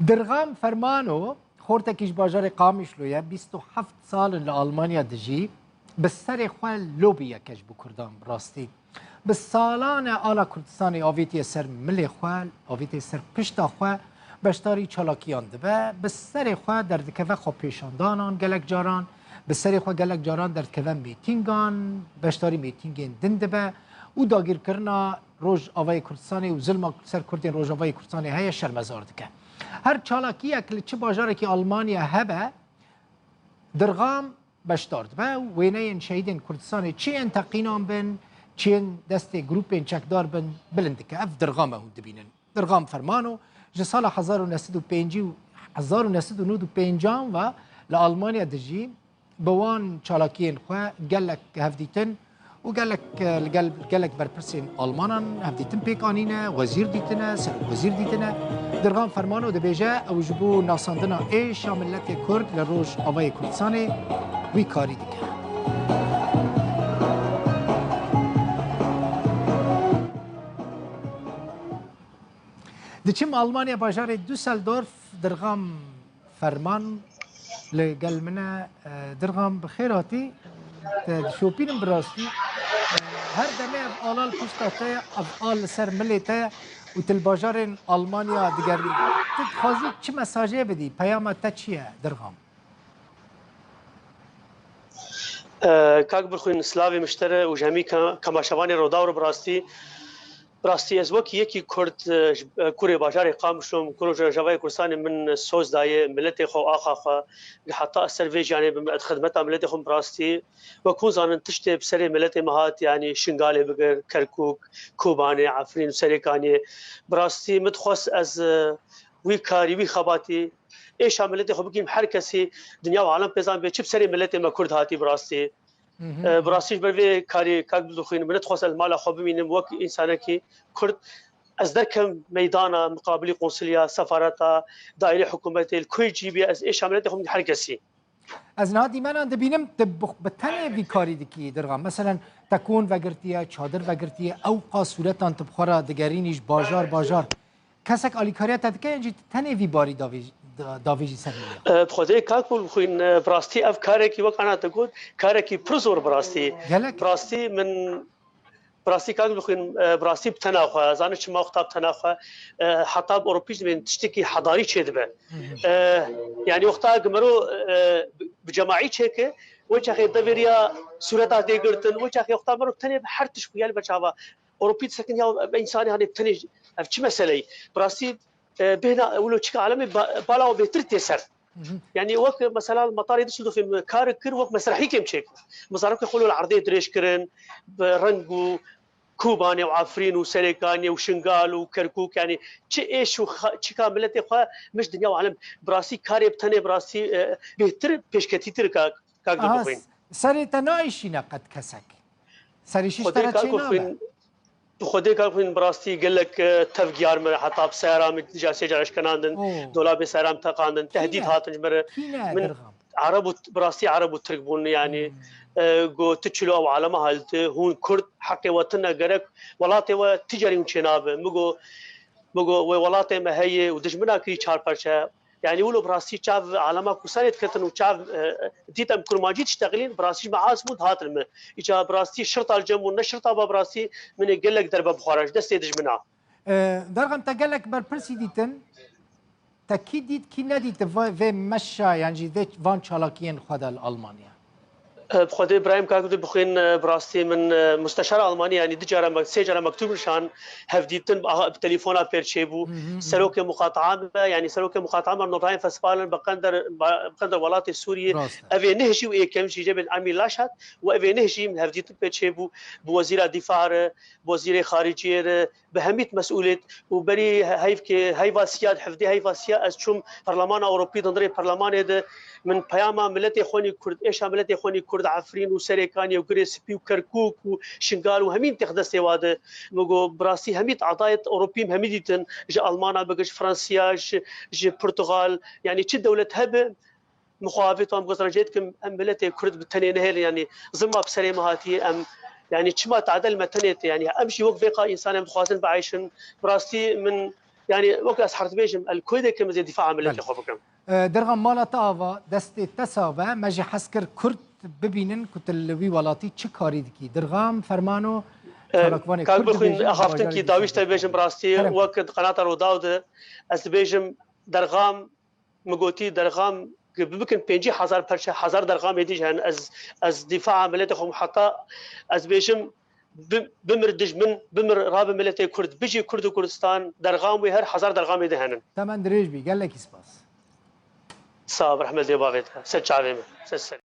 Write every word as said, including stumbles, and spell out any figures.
Dirxam Fermano, xortekî ji bajarê Qamişlo ye, bîst û heft sal in li Almanya dijî, bi serê xwe lobiyek e ji bo Kurdan, bi rastî. Bi salan e ala Kurdistanê avêtiye ser milê xwe, avêtiye ser pişta xwe, beşdarî çalakiyan dibe, bi serê xwe derdikeve xwepêşandanan gelek caran, bi serê xwe gelek caran derdikeve mîtîngan, beşdarî mîtîngên din dibe û dagîrkirina Rojavayê Kurdistanê û zilma ser Kurdên Rojavayê Kurdistanê heye şermezar dike. Her çalakiyek li çi bajarekî Almanya hebe, Dirxam beşdar dibe û wêneyên şehîdên Kurdistanê çi yên teqînan bin, çi yên destê grûpên çekdar bin, bilind dike. Ev Dirxam e hûn dibînin. Dirxam Fermano ji sala hezar û neh sed û pêncî û hezar û neh sed û nod û pêncî ve li Almanya dijî, bi wan çalakiyên xwe gelek hevdîtin û gelek, li gel, gelek berpirsên Almanan hevdîtin pêk anîne, wezîr dîtine, serokwezîr dîtine. Dirxam Fermano dibêje, ew ji bo nasandina êşa miletê Kurd li Rojavayê Kurdistanê wî karî dike. Diçim Almanya, bajarê Düsseldorf, Dirxam Ferman li gel min e. E, Dirxam, bi xêr hatî. Te dişopînim bi rastî. E, her demê ev ala li pişta te ye, ev al li ser milê te ye û tu li bajarên Almanya digerî. Tu dixwazî çi mesajê bidî? Peyama te çi ye, Dirxam? E, kak Birxwîn, silavê min ji te re û ji hemî ka-, kemaşevanê Rûdaw re bi rastî. Bi rastî ez wekî yekî Kurd, e, ji, e, kurê bajarê Qamişlo im, kurê Rojavayê Kurdistanê min soz daye, miletê xwe û axa xwe, heta ez ser vê jiyanê bim, ez xidmeta miletê xwe bi rastî. Wek hûn zanin tiştê bi serê miletê me hat, yanî Şingalê bigir, Kerkûk, Kobanê, Efrîn û Serêkaniyê. Bi rastî min dixwest ez, e, wî karî, wî xebatî, êşa miletê xwe bikîm her kesî, dinya û alem pê zan bê çi bi serê miletê me Kurd hatî bi rastî. Hı hı. E, bi rastî ji ber vê karî kak bidixwînim, min nedixwest ez li mala xwe bimînim wek însanekî Kurd. Ez derkem meydana miqabilî qonsilya, sefareta, daîrê hikûmetê, li ku jî bî, ez êşa miletê xwe bikîm her kesî. Ez niha dîmenan dibînim, tu bi, bi tenê vî karî dikî, Dirxam. Meselen, te kon vegirtiye, çadir vegirtiye, ew qas sûretan tu bi xwe re digerînî ji bajar bajar. Kesek alîkariya te dike, yan jî tu tenê vî barî davêj-, da-, davêjî ser milê? E, bi Xwedê kak Birxwîn, e, bi rastî ev karekî, wek ana te got, karekî pir zor bi rastî. Gelek. Bi rastî min Bi rastî kak Birxwîn, e, bi rastî bi tena xwe, ez zanim çima wexta bi tena xwe, e, heta bi Ewropî jî dibên tiştekî hedarî çêdibe. Hı hı. E, yanî wexta ku mero, e, bi, bi cemaî çêke, wê çaxê devêriya sûreta tê girtin, wê çaxê wexta mero tenê bi her tişt bûye li ber çava. Ewropî disekin ya ev însanê hanê bi tenê, ev çi meseleyî? Bi rastî e, bêhna wilo çika alemê ba-, bala û bêtir tê ser. Hı hı. Yanî wek mesela li metarê Düsseldorfê min kar kir, wek mesrehîkê min çêkir. Min zarokê xwe li erdê dirêj kirin, bi reng û Kobanê û Efrîn û Serêkaniyê û Şingal û Kerkûk, yanî çi êş û xa-, çika miletê xwe min ji dinya û alem bi rastî karê bi tenê bi rastî, e, bêhtir pêşketîtir ka, kak Aha, Dibixwîn. Serê te naêşîne qet kesek. Serîşîş Xwedê te re kak çê nabe. Bixwîn, Bi Xwedê kak Xwîn bi rastî gelek, e, tev giyar min heta bi seyara min ca sê car eşkenandin, Oo. Dolabê seyara min teqandin, Kî tehdît ne? Hatin ji min re. Kî ne, Min Dirxam? Ereb û, bi rastî Ereb û Tirk bûn, yanî, Hmm. e, got, "Tu çilo ew alema halti, hûn Kurd heqê we tune gerek, welatê we ti carî hûn çênabe." Min got, min got, "Wê welatê me heye û dijmina kirî çar parçe." Yanî wilo bi rastî çav alema Kurdistanê diketin û çav, e, dît em kurmancî dişteqilîn, bi rastî ji me az bûn dihatin min. Îca bi rastî şirta li cem bûn, ne şirta ba bi rastî min ê gelek derbe bixwara ji destê dijmina. E, Derxan, te gelek berpirsî dîtin, te kî dît, kî nedît va-, vê meşa, yan jî vê van çalakiyên xwe de li Almanya? E, bi Xwedê Îbrahîm kak Dibixwîn, e, bi rastî min, e, musteşara Almanî, yanî du cara me, sê cara mektûb nişan, hevdîtin bi, aha, bi telefona pêr çêbû. Hı hı, hı. Serokê muqataa me, yanî serokê muqataa me, navdayên festîvalin bi qender, bi qender welatê Sûriyê. Rast e. Ev ê neh jî û êkem jî Cebel Emîr Laşat û ev ê neh jî min hevdîtin pêr çêbû bi wezîra dîfa re, bi wezîrê xariciyê re, bi hemît mesûlêt û berî heyvkê, heyva siya, hevdê heyva siya ez çûm Perlemana Ewropî, di hundirê perlemanê de min peyama miletê xwe nî Kurd, êşa miletê xwe nî Kurd, Efrîn û Serêkaniyê û Girê Spî û Kerkûk û Şingal û hemîn têx destê wa de. Min got, bi rastî hemît adayet Ewropî min hemî dîtin, ji Almana bigir, ji Fransiya, ji, ji Portugal, yanî çi dewlet hebe, Min xwe avêt wan bi goz re jê dikim, em miletê Kurd bi tenê nehêlin, yanî zilma bi serê me hatiye, em, yanî çima tade li me tenê tê, yanî em jî wek vê qa însan em dixwazin bieyşin. Bi rastî min Yani wek ez her dibêjim, el koy de kim ez ê dîfa miletê Belê. xwe bikim. E, Dirxam, mala te ava, destê te sax be, me jî hez kir Kurd bibînin ku tu li wî welatî çi karî dikî. Dirxam Fermano, E, çalakvanê Kak Kurd Bixwîn, dibêjin, haftin bajarê kî dawîş te Dîsabê. bêjim bi rastî, Kerem. wek qenata Rûdaw de, ez dibêjim Derxam, min gotî Derxam, bi-, bikin pêncî hezar perçe, hezar Derxamê dî jî hene, ez, ez dîfaa miletê xwe heta ez bêjim, bi-, bimir dijmin, bimir rabe miletê Kurd, bijî Kurd û Kurdistan, Derxam wê her hezar Derxamê dî henin. Temen dirêj bî, gelekî spas. Sağ ol, rehmet lê bavê te. Ser çavê min, ser ser.